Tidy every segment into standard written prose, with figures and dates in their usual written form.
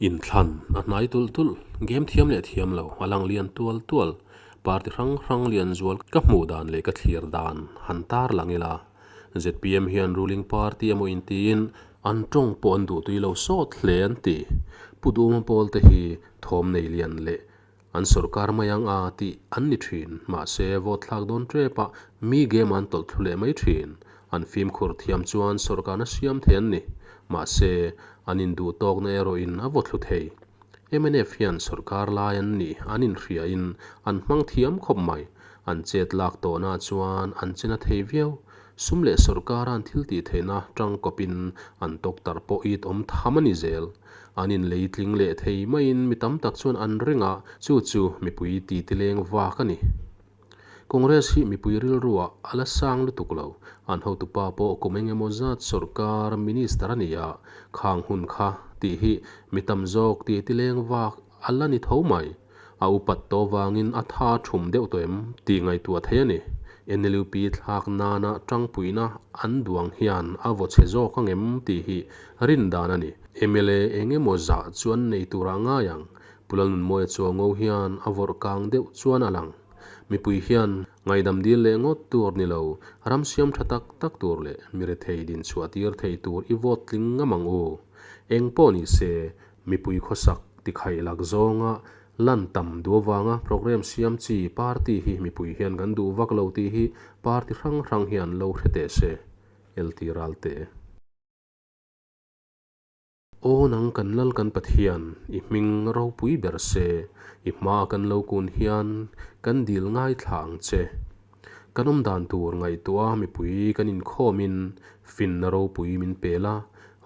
Inthlan a hnai tulh tulh, game thiam leh thiam lo a lang lian tual tual. Party hrang hrang lian zual ka hmuh dan leh ka thlir dan han tar lang ila. Zpm hian ruling party emaw intiin an tawng pawh an duhtui lo sawt hle an ti. Pu Duhma pawl te hi thawm nei lian leh An sorkar mai ang a tih an ni thin. Mahse, vote thlak dawn tep a, mi game an tawlh thlu leh mai thin. An fimkhur thiam chuan sorkarna siam thei an ni. Mahse, an induh tawkna erawhin a vaw thlu thei. Mnf hian sorkar lai an nih an inhriain an hmang thiam khawp mai. An chet lak tawhna chuan an chena thei viau. Sum leh sorkara an thil tih theihna tangkawpin an tawktarh pawh it awm tham a ni zel. An inlei tling leh thei maiin mi tam tak chuan an ring a, chu chu mipui titi leng vak a ni. Congress hi mipui rilruah a la sang lutuk lo. An hotupa pawh kum eng emaw zat sorkar minister a ni a, khang hun kha tih hi mi tam zawk titi leng vak a la ni tho mai. A upat tawh vangin a tha thum deuh tawh em tih ngaihtuah theih a ni. NLUP thlak nana tangpuina an duang hian a vaw chhe zawk ang em tih hi rin dan a ni. Mla eng emaw zah chu an nei turah ngai ang. Pu Lalnunmawia Chuango hian a vawrh kang deuh chuan a lang. Mipui hian ngaihdam dil leh ngawt tur ni lo, ram siam tha tak tak tur leh mi rethei din chhuah tir thei tur i vote tling ngam ang u. Eng pawh ni se, Mipui khawsak tikhaih lak zawnga lan tam duh avanga programme siam chi party hi mipui hian kan duh vak lo tih hi party hrang hrang hian lo hre teh se, LT Ralte. Aw nang kan lal kan Pathian, i hming ropui ber se, i hmaa kan lo kun hian kan dil ngaithla ang che. Kan awm dan tur ngaihtuah mipui kan inkhawmin finna ropui min pel a,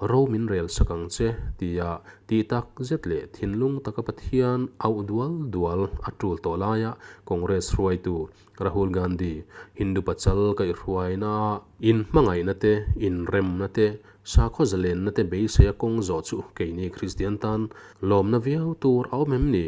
ro min rel sak ang che tia tih tak zet leh thinlung taka Pathian auh dual dual a tul tawh laia Congress hruaitu Rahul Gandhi, Hindu pachal kaihhruaina inhmangaihna te, inremna te, sakhaw zalenna te beiseia kawng zawh chu keini Kristian tan lawmna viau tur a awm em ni?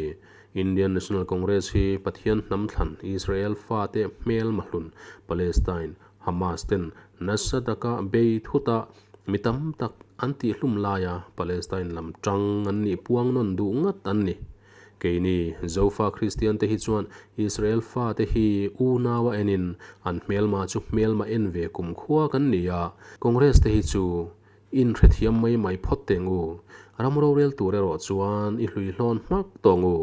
Indian National Congress hi Pathian hnam thlan Israel fate hmel mahlun Palestine, Hamas ten nasa taka bei thuta mi tam tak an tihhlum laia Palestine lam tang an nih puang nawn duh ngat an ni. Keini Zofa Kristian te hi chuan Israel fate hi unaua enin an hmelma chu hmelma en ve kumkhua kan ni a, Congress te hi chu In hrethiam mai mai phawt teng u. Ram rorel tur erawh chuan i hlui hlawn hmak tawng u.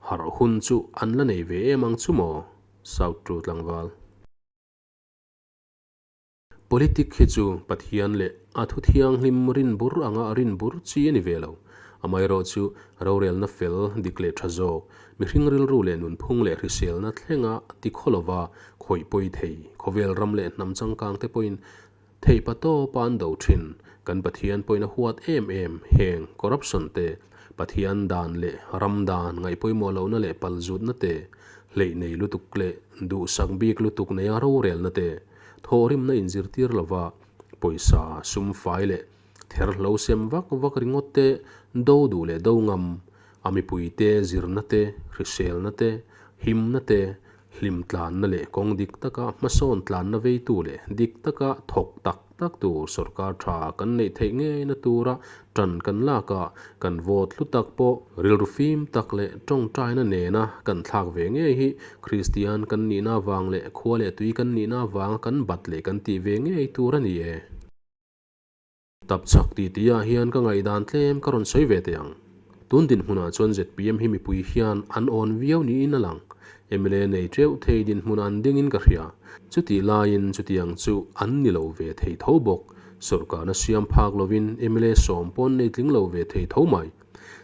Harh hun chu an la nei ve em ang chu maw? South Tu tlangval. Politic hi chu Pathian leh a thu thianghlim rin bur anga rin bur chi a ni ve lo. Amaherawh chu rorelna fel, dik leh tha zawk, mihring rilru leh nunphung leh hriselna thlenga tikhaw lova khawih pawi thei khawvel ram leh hnam changkang te pawhin Theipa tawpa an do thin. Kan Pathian pawhin a huat em em heng corruption te, Pathian dan leh ram dan ngaihpawimawh lohna leh palzutna te, hleih nei lutuk leh duhsak bik lutuk neia rorelna te, thawhrimna inzirtir lova pawisa sum fai leh therhlo sem vak vak ringawt te, do duh leh do ngam, a mipuite zirna te, hriselna te, himna te, Hlim tlanna leh kawng dik taka hmasawn tlanna veitu leh dik taka thawk tak tak tur sorkar tha kan neih theih ngeina tura tan kan lak a, kan vote hlu tak pawh rilru fim tak leh tawngtaina nena kan thlak ve ngei hi Kristian kan nihna avang leh khua leh tui kan nihna avanga kan bat leh kan tih ve ngei tur a ni e. Tap chak ti tih ah hian ka ngaihdan tlem ka rawn sawi ve teh ang. Tun dinhmunah chuan zpm hi mipui hian an awn viau niin a lang. Mla nei teuh thei dinhmun an dingin ka hria. Chutih laiin chutiang chu an ni lo ve thei tho bawk. Sawrkarna siam phak lovin mla sawm pawn nei tling lo ve thei tho mai.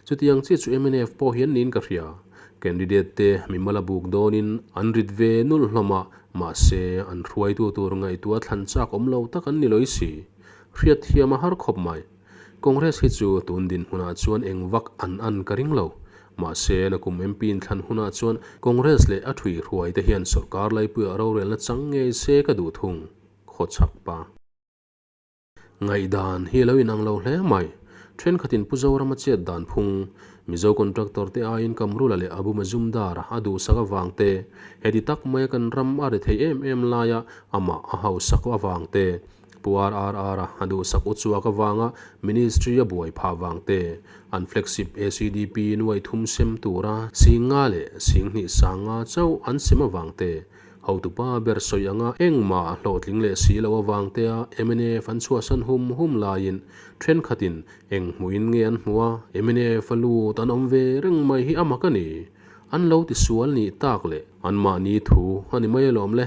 Chutiang chiah chu mnf pawh hian niin ka hria. Candidate te mimal a buk dawnin an rit ve nulh hlawm a, mahse an hruaitu tur ngaihtuah thlan chak awm lo tak an ni lawih si. Hriatthiam a har khawp mai. Congress hi chu tun dinhmunah chuan eng vak an an ka ring lo. Mahse, nakum MP inthlan hunah chuan Congress leh a thui hruai te hian sorkar laipuiah rorelna chang ngei se ka duh thung. Khawchhak pa. Ngaihdan hi a lo inang lo hle mai. Thenkhatin Pu Zorama chet dan phung, Mizo contractor te aiin Kamrula leh Abu Mazumdar a duhsak avang te, heti tak maia kan ram a ri thei em em laia amah a hausak avang te, Pu RRR-a a duhsak uchuak avanga Ministry a buai phah vang te, an flagship ACDP nuai thum sem tura 50 leh 20 sanga chauh an sem avang te, Hotupa ber sawi anga engmah a hlawhtling leh si lo avang tea mnf an chhuahsan hum hum laiin thenkhatin eng hmuhin nge an hmu a, mnf a lut an awm ve reng mai hi a mak a ni. An lo tisual nih tak leh anmahni thu a ni mai alawm le,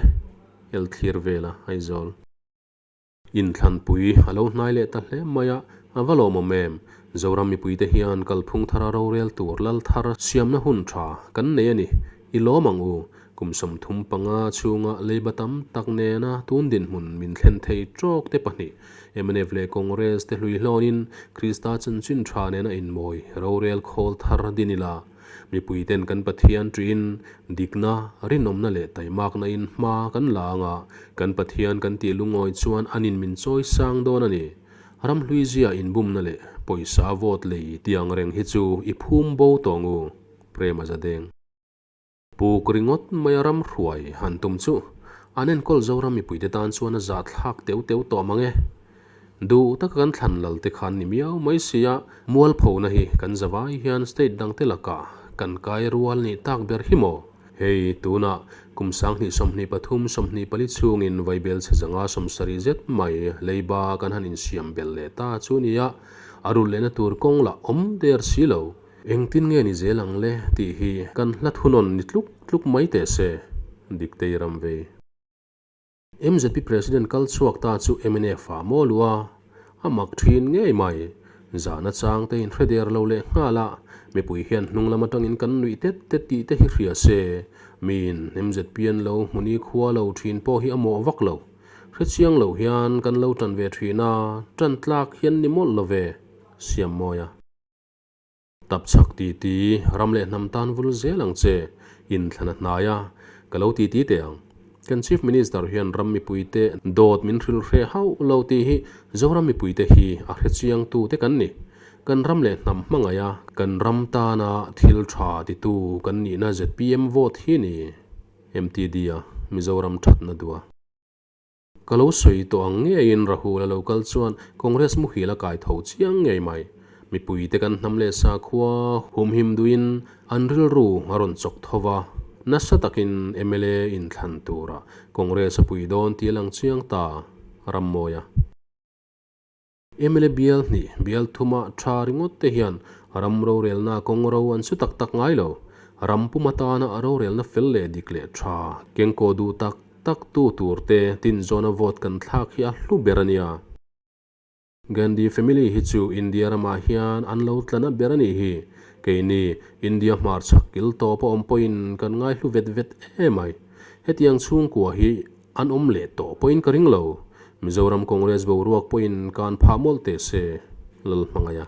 Elthlir vela Aizawl. Inthlanpui a lo hnai leh ta hle mai a, a va lawmawm em? Zoram mipuite hian kalphung thara rorel tur lal thar siamna hun tha kan nei a ni. I lawm ang u, kum 35 chhunga leiba tam tak nena tun dinhmun min thlen thei tawk te pahnih, mnf leh Congress te hlui hlawnin Krista chanchin tha nena inmawi rorel khawl thar din ila. Mipuiten kan Pathian ṭiin dikna, rinawmna leh taimakna in hma kan la ang a, kan Pathian kan tih lungawi chuan anin min chawi sang dawn a ni. Ramhlui zia inbumna leh pawisa vote lei tih ang reng hi chu i phum bo tawng u, Prema Zadeng. Puk ringawt mai a ram hruai han tum chu an enkawl Zoram mipuite tan chuan a zahthlak teu teu tawh mang e. Duh taka kan thlan lal te khan ni miau mai sia, mualphona hi kan zavai hian state dangte lakah kan kai rual nih tak ber hi maw? Hei, tunah kum 2023 24 chhungin vaibel chhe 170 zet mai leiba kan han insiam belh leh ta chu nia, a rulh lehna tur kawng lah awm der si lo. Engtin nge ni zel ang le tih hi kan hla thunawn ni tluk tluk mai teh se, Diktei ram vei. MZP President kal chhuak ta chu mnf ah maw lu a, a mak thin ngei mai. Zahna chang te in hre der lo leh nghal a, mipui hian hnung lam atangin kan nuih tet tet tih te hi hria se, miin MZP an lo hmuni khua lo thin pawh hi a mawh vak lo. Hre chiang lo hian kan lo tan ve thin a, tan tlak hian ni mawlh lo ve, Siammawi a. Tapchhak titi, ram leh hnam tan vul zel ang che, inthlan a hnai a, ka lo titi teh ang. Kan Chief Minister hian ram mipuite dawt min hrilh hreh hauh lo tih hi Zoram mipuite hi a hre chiangtu te kan ni. Kan ram leh hnam hmangaih a, kan ram tana thil tha titu kan nihna zpm vote hi ni MTD a Mizoram thatna duh a. Ka lo sawi tawh ang ngeiin Rahul a lo kal chuan Congress muhil a kai tho chiang ngei mai. Mipuite kan hnam leh sakhua humhim duhin an rilru a rawn chawk tho va, nasa takin mla inthlan tura Congress a pui dawn tih a lang chiang ta, Rammawia. Mla bial hnih, bial thuma tha ringawt te hian ram rorelna kawng ro an su tak tak ngai lo. Ram pum atana a rorelna fel leh dik leh tha kengkaw duh tak tak tu tur te tinzawna vote kan thlak hi a hlu ber a nia. Gandhi family hi chu India ramah hian an lo tla na ber a nih hi. Keini India hmarchhak kil tawp a awm pawhin kan ngaihlu vet vet em ai. Hetiang chhungkua hi An awm leh tawh pawhin ka ring lo. Mizoram Congress boruak pawhin kan phah mawlh teh se, Lalhmangaih a.